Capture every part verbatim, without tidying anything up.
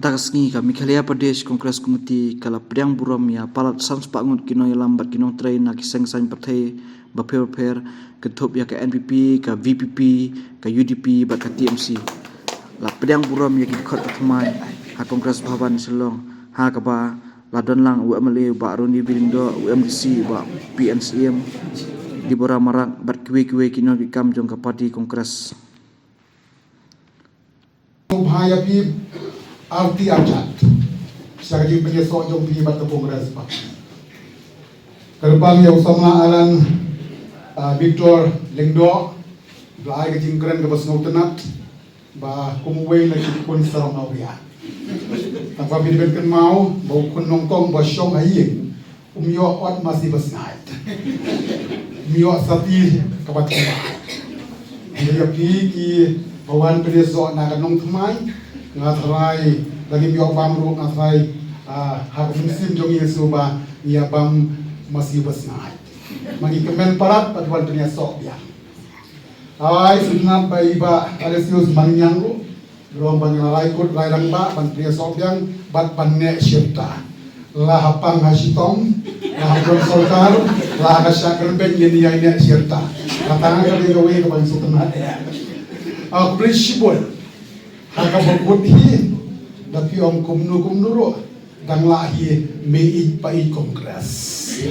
Ka sngi ka Meghalaya Pradesh Congress Committee ka la pdiang burom ïa palat san spah ngut ki nongïalam bad ki nongtrei na ki seng saiñ pyrthei bapher bapher, kynthup ïa ka N P P, ka V P P, ka U D P bad ka T M C. La pdiang burom ïa ki dkhot ba thymmai ha Congress Bhavan Shillong, ha kaba la don lang u M L A Bah Ronnie Lyngdoh, u M D C Bah P N Syiem, Deborah Marak bad kiwei kiwei ki nongkit kam jong ka party Congress. Bha ïa phi, arti arjat sha ka jingpynïasoh jong phi bad ka Congress Party. Kyrpang ïa u samla Alan, ah, Victor Lyngdoh, ba ai ka jingkren kaba sngewtynnat ba kum uwei na ki khun sarong awria. Tang ba phi dei ban kynmaw ba u khun nyngkong ba shong ha ïing um ïoh ot masi ba sngaid. Um ïoh sati kaba thymmai. Ïa phi kiba wan pynïasoh na ka nongthymmai, nga tharai da ngim ïoh bam ruh, nga tharai, ah, ha ka mynsiem jong ngi shuh ba ngi ïa bam masi ba sngaid. Ma ngi kmen palat ba phi wan pynïasoh biang. Ai, sngewtynnat ba i Bah Aloysius Mangniang ruh, ruh ban ïa la rai kut rai rangbah ban pynïasoh biang bad ban neh shirta. La ha pang ha shitom, la ha pang sorkar, la ha ka shah kren bad ngin ïa neh shirta. Kata nga ka dei kawei kaba sngewtynnat. Ah, khublei shibun. Ha kaba kut hi da phi ong kumno kumno ruh. Dang lah hi mei ïeit pa ïeit Congress.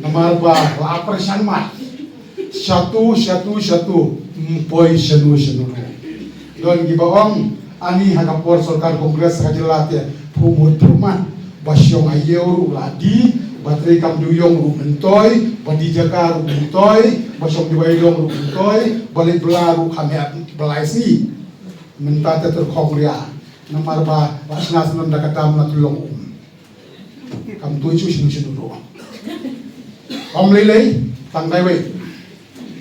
Namar ba la pyrshang mat. Shatu, shatu, shatu. Ym poi shano shano ruh. Don kiba ong ani ha ka por sorkar Congress ha ka jylla te phu mut phu mat. Ba shong ha ïew ruh la die, ba trei kam dewïong ruh myntoi, ba die jaka ruh myntoi, ba shong Dubai dong ruh myntoi, ba leit bylla ruh kam heh ba lai sngi. Mynta te tyrkhong ria. Namar ba la shna shnong da ka dam na Tlong Um. Kam tu shu shu shu ruh. Ym lei lei, tang dei wei.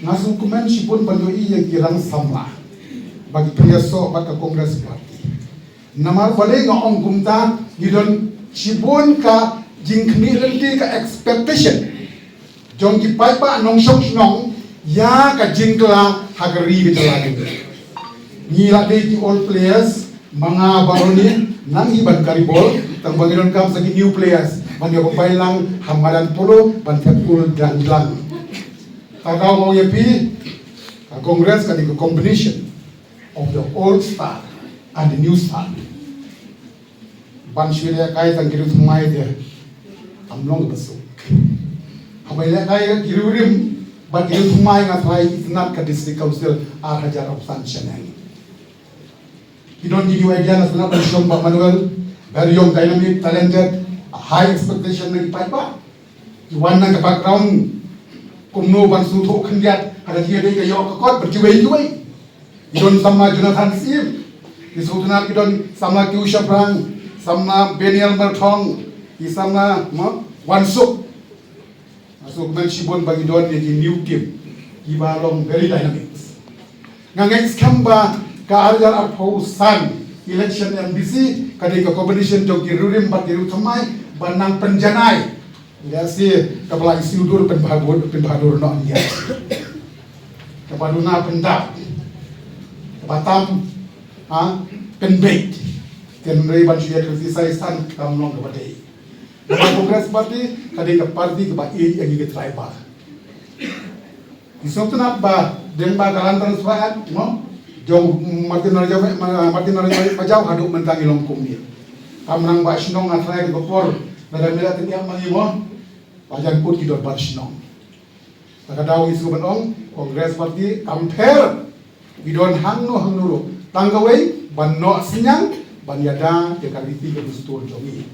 Nga sngewkmen shibun ban ïohi ïa ki rang samla ba ki pynïasoh bad ka Congress Party. Namar balei nga ong kumta, ngi don shibun ka jingkhmih lynti, ka expectation jong ki paidbah nongshong shnong ïa ka jingkylla ha ka ri ka jylla jong ngi. Ngi la dei ki old players, ma nga Bah Ronnie nang hi ban kari bol, tang ba ngi donkam sa ki new players ban ïa bai lang ha madan polo ban thep kul dang dang. Ka daw mo ïa phi, ka Congress ka dei ka combination of the old star and the new star. Ban shu lehkai tang ki riewthymmai te kam long ba suk. Haba lehkai ki riewrim bad ki riewthymmai nga tharai itynnat ka District Council ar hajar arphew san shaneng. Ki don ki new idea, nga sngewtynnat ban shong Bah Manuel, very young, dynamic, talented, high expectation na ki paidbah. Ki wan na ka background kumno ban sngewthuh khyndiat ha ka jingïadei ka ïoh ka kot bad kiwei kiwei. Ki don samla Jonathan Syiem, ki sngewtynnat ki don samla Kiu Shabrang, samla Beniel Marthong, ki samla, mo, Wan Suk. Nga sngewkmen shibun ba ki don ïa ki new team kiba long very dynamic. Nga ngeit skhem ba ka ar hajar arphew san election M D C ka dei ka combination jong ki riewrim bad ki riewthymmai ban nang pynjanai. Ïa si kaba la ïa siew dur pynbha dur, pynbha dur noh ïa. Kaba duna pyndap. Kaba tam, ha, pynbeit. Hynrei ban shu ïa criticize tang kam long kaba dei. Ka Congress Party ka dei ka party kaba ïeit ïa ngi ki tribal. Ngi sngewtynnat ba dang ba ka Land Transfer Act, no? Jong Martin Rajah, Ma-, Martin Rajah Majaw haduh mynta ngi long kumne. Kam nang ba shnong nga trai ka por lada mila tyndiah ma ngi mo. Ba jan put ki don ba shnong. Ka daw ngi sngewbha ban ong Congress Party kam pher. Ngi don hangno hangno ruh. Tang kawei ban noh synñiang ban ïada ïa ka riti ka dustur jong ngi.